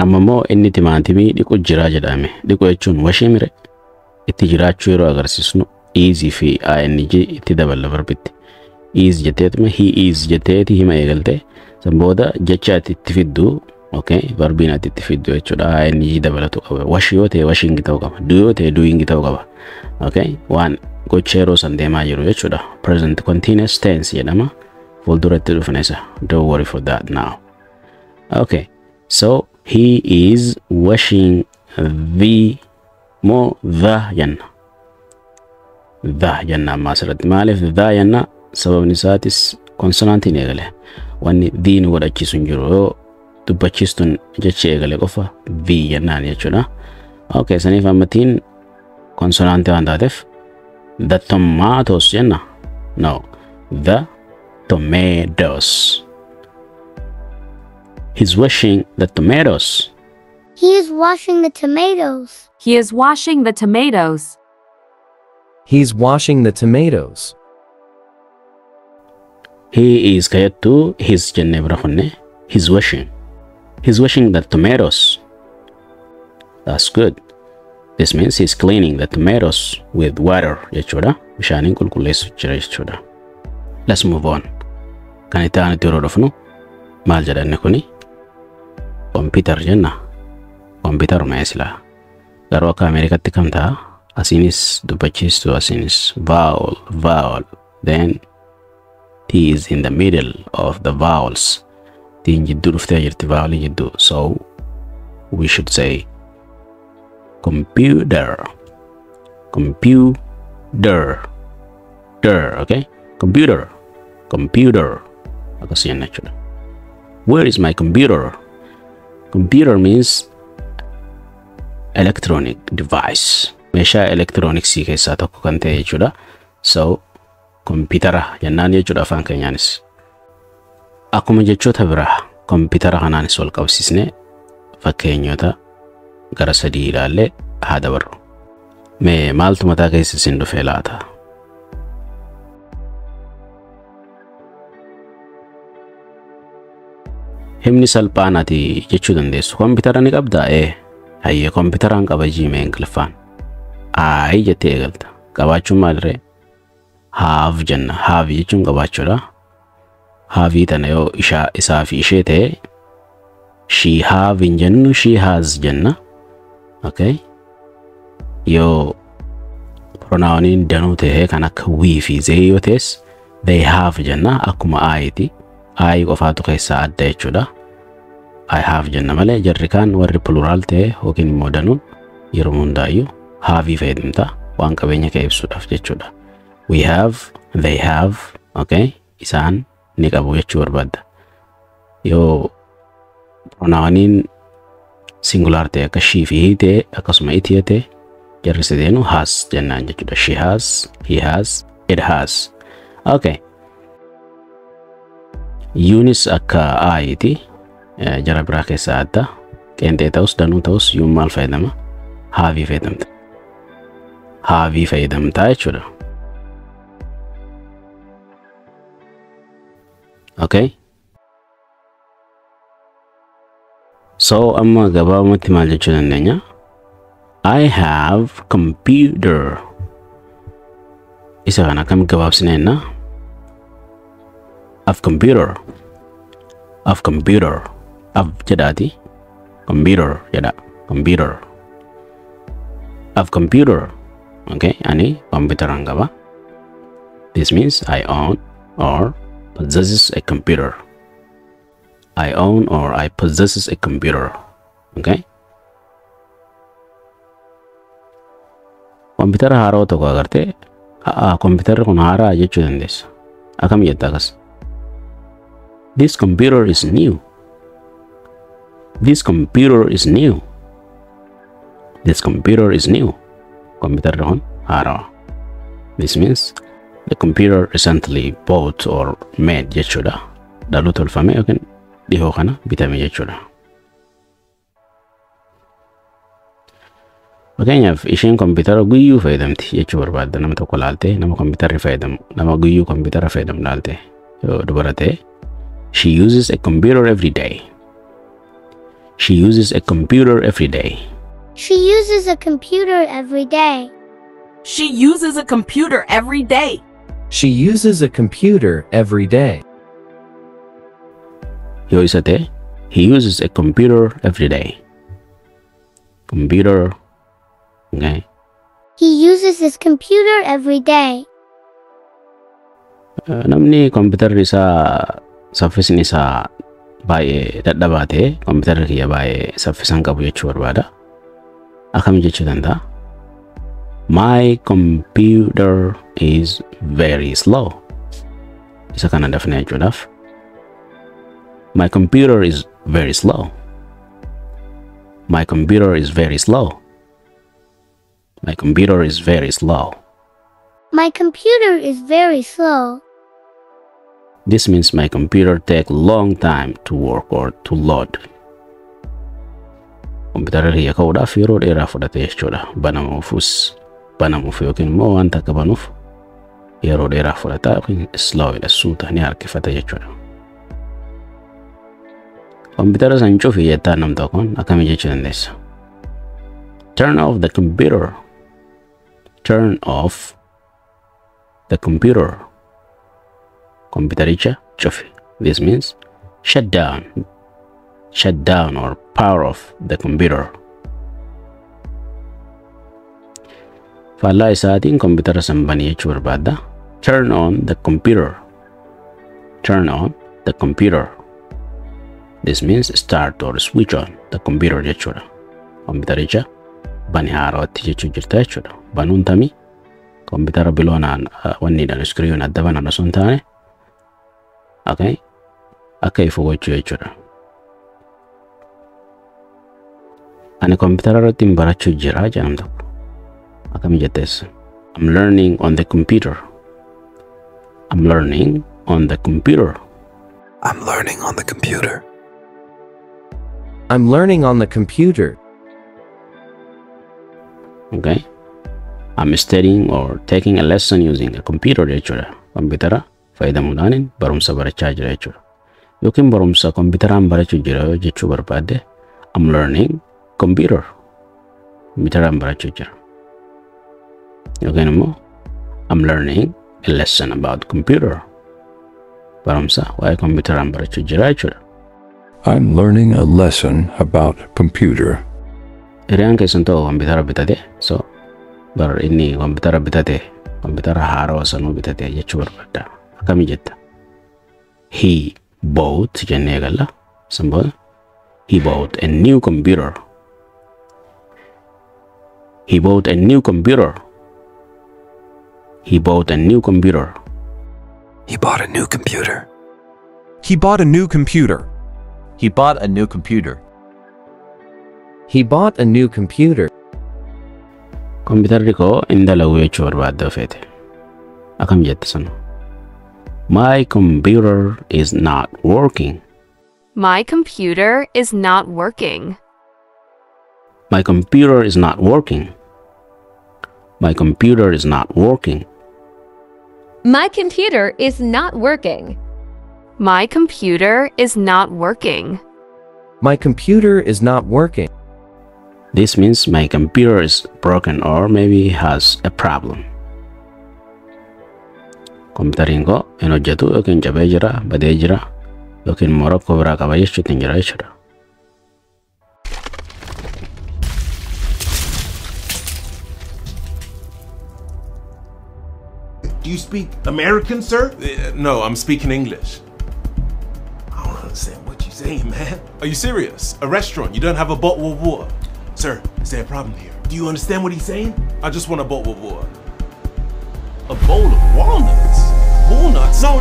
Amma immoo inni timaatimii dhiqu jira jedhame. Dhiqu jechuun washii mire itti jiraachuu yeroo agarsiisnu is fi ing itti daballa verbitti. Is jetteetuma he is jetteeti hima eegalte san booda jecha ati itti fiddu, okay, verbiin ati itti fiddu jechuudha, ing dabalatu qaba. Wash yoo ta'e washing ta'uu qaba. Do yoo ta'e doing ta'uu qaba. Okay, waan gocha yeroo san deemaa jiru jechuudha. Present continuous tense jedhama. Fuulduratti dhufna isa. Don't worry for that now. Okay, so he is washing the moo the jenna. The jenna amma asirratti. Maaliif the jenna? Sababni isaatis konsonaantiin eegale. Wanni the nu godhachiisu hin jiru. Yoo dubbachiistuun jechi eegale qofa the jennaan jechuudha. Okay, saniif ammatiin konsonaantii waan taateef the tomatoes jenna. No, the tomatoes. He's washing the tomatoes. He is washing the tomatoes. He is washing the tomatoes. He's washing the tomatoes. He is kayattu his jennee bira kunne. He's washing. He's washing the tomatoes. That's good. This means he's cleaning the tomatoes with water jechuudha. Bishaaniin qulqulleessu jira jechuudha. Let's move on. Kan itti aanutti yeroo dhufnu maal jedha inni kuni? Computer jenna. Computer mee silaa. Garuu akka Ameerikaatti kam ta'a? Asiinis dubbachiistu, asiinis vowel, vowel. Then T is in the middle of the vowels. Tiin jidduu dhuftee jirti vowelii jidduu. So we should say computer. Computer. Der, okay? Computer. Computer. Akkas jenna jechuudha. Where is my computer? Computer means electronic device. Meeshaa elektirooniksii keessaa tokko kan ta'e jechuudha. So kompitara jennaan jechuudha afaan keenyaanis. Akkuma jechoota biraa kompitara kanaanis wal qabsiisnee fakkeenyota gara sadii ilaallee haa dabarru. Mee maaltu mataa keessa isin dhufe laata? Himni salphaan ati jechuu dandeessu. Kompitara ni qabdaa? Ee. Hayyee kompitaraan qaba jiime Ingiliffaan. I jettee eegalta. Qabaachuun maalirree? Have jenna. Have jechuun qabaachuudha. Have tana yoo isaa fi ishee ta'e she have hin jennu, she has jenna. Okay. Yoo pronouniin danuu ta'e kan akka we fi they yoo ta'es they have jenna akkuma I ti. I qofaatu keessaa adda jechuudha. I have jenna malee jarri kaan warri plural ta'e yookiin immoo danuun yeroo hundaayyuu have fayyadamta waan qabeenya kee ibsuudhaaf jechuudha. We have, they have, okay? Isaan ni qabu jechuu barbaadda. Yoo pronouniin singular ta'e akka she fi he ta'e akkasuma it yoo ta'e jarri sadeenu has jennaan jechuudha. She has, he has, it has. Okay. Yuunis akka I ti. Jara biraa keessaa adda. Qeenxee ta'us danuu ta'us yuun maal fayyadama? Have fayyadamta. Have fayyadamta jechuudha. Okay. So amma gabaabumatti maal jechuu dandeenya? I have computer. Isa kana akkam gabaabsineenna? I've computer. I've computer. I've jedhaati. Computer jedha. Computer. I've computer. Okay, ani computeraan qaba. This means I own or possesses a computer. I own or I possesses a computer. Okay? Kompitara haaraa tokko agartee, kompitarri kun haaraa jechuu dandeessa. Akkam jetta akkas? This computer is new. This computer is new. This computer is new. Kompitarri kun haaraa. This means the computer recently bought or made jechuudha. Dhaluu tolfame yookiin dhihoo kana bitame jechuudha. Fakkeenyaaf isheen kompitara guyyuu fayyadamti jechuu barbaadda. Nama tokko laaltee nama kompitarri fayyadamu, nama guyyuu kompitara fayyadamu laaltee yoo dubara ta'e she uses a computer every day. She uses a computer every day. She uses a computer every day. She uses a computer every day. She uses a computer every day. Yoo isa ta'e, he uses a computer every day. Computer. Okay. He uses his computer every day. Namni kompiitarri isaa saffisni isaa baay'ee dadhabaa ta'e kompiitarri kiyya baay'ee saffisa hin qabu jechuu barbaada. Akkam jechuu danda'a? My computer is very slow. Isa kana dafnee jechuudhaaf. My computer is very slow. My computer is very slow. My computer is very slow. My computer is very slow. This means my computer take long time to work or to load. Kompiitarri kiyya ka'uudhaaf yeroo dheeraa fudhate jechuudha. Banamuuf yookiin immoo wanta akka banuuf yeroo dheeraa fudhata yookiin slowidha, suuta ni harkifata jechuudha. Kompiitara san cufi jettaan nam tokkoon akkamii jechuu dandeessa? Turn off the computer. Turn off the computer. Kompiitaricha cufi. This means shut down. Shut down or power off the computer. Faallaa isaatiin kompiitara san banii jechuu barbaadda. Turn on the computer. Turn on the computer. This means start or switch on the computer jechuudha. Kompiitaricha bani haarawatti jechuu jirta jechuudha. Banuun tamii kompiitara biloonaan wanniidhaan iskiriyoon adda banan osoo hin taane okay, akka ifu gochuu jechuudha. Ani kompiitara irratti hin barachuu jira jedham tokko. Akkamii jetteessa? I'm learning on the computer. I'm learning on the computer. I'm learning on the computer. I'm learning on the computer. Okay. I'm studying or taking a lesson using a computer jechuudha. Kompiitara fayyadamuudhaan barumsa barachaa jira jechuudha. Yookiin barumsa kompiitaraan barachuu jira jechuu barbaadde I'm learning computer. Kompiitaraan barachuu jira. Yookiin immoo I'm learning a lesson about computer. Barumsa waa'ee kompiitaraan barachuu jira jechuudha. I'm learning a lesson about computer. Hiriyaan keessan tokko kompiitara bitate, so bar inni kompiitara bitate, kompiitara haarawaa sanuu bitate jechuu barbaadda. Akkamii jetta? He bought jennee eegalla. San booda he bought a new computer. He bought a new computer. He bought a new computer. He bought a new computer. He bought a new computer. He bought a new computer. He bought a new computer. Kompiitarri koo hin dalagu jechuu barbaadda feete. Akkam jette sana? My computer is not working. My computer is not working. My computer is not working. My computer is not working. My computer is not working. My computer is not working. My computer is not working. This means my computer is broken or maybe has a problem. Kompiitariin koo hin hojjetu yookiin cabee jira, badee jira yookiin immoo rakkoo biraa qaba jechuutti hin jira jechuudha. Do you speak American, sir? No, I'm speaking English. I don't understand what you're saying, man. Are you serious? A restaurant, you don't have a bottle of water? Sir, is there a problem here? Do you understand what he's saying? I just want a bottle of water. A bowl of walnuts? Walnuts? No.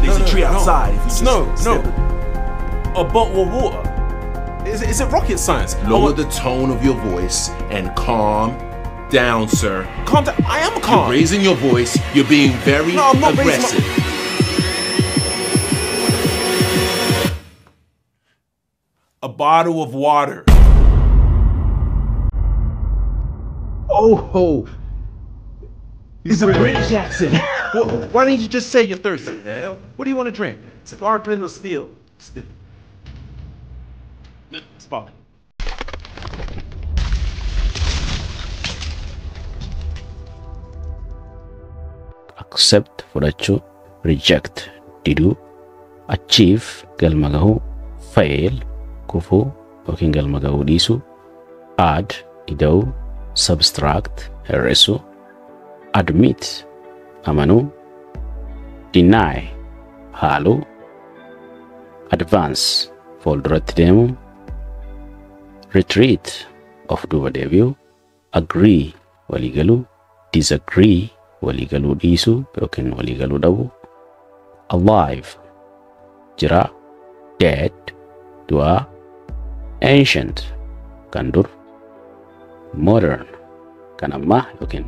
There's no, a tree no, outside. If you just No. step it. A bottle of water. Is it rocket science? Lower the tone of your voice and calm down, sir. Calm down. I am calm. You're raising your voice. You're being very No, I'm not raising my- aggressive. A bottle of water. Oh, it's a British accent. Well, why didn't you just say you're thirsty? What do you want to drink? Sparkling or still? Still. It's fine. Accept fudhachuu, reject diduu, achieve galma gahuu, fail kufuu yookiin galma gahuu dhiisuu, add ida'uu, subtract hir'isuu, admit amanuu, deny haaluu, advance fuulduratti deemuu, retreat of duuba deebi'uu, agree waliigaluu, disagree waliigaluu dhiisuu yookiin waliigaluu dhabuu, alive jiraa, dead du'aa, ancient kan dur, modern kan ammaa yookiin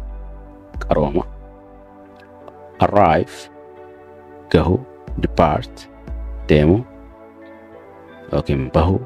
qarooma, arrive gahu, depart deemu yookiin bahu.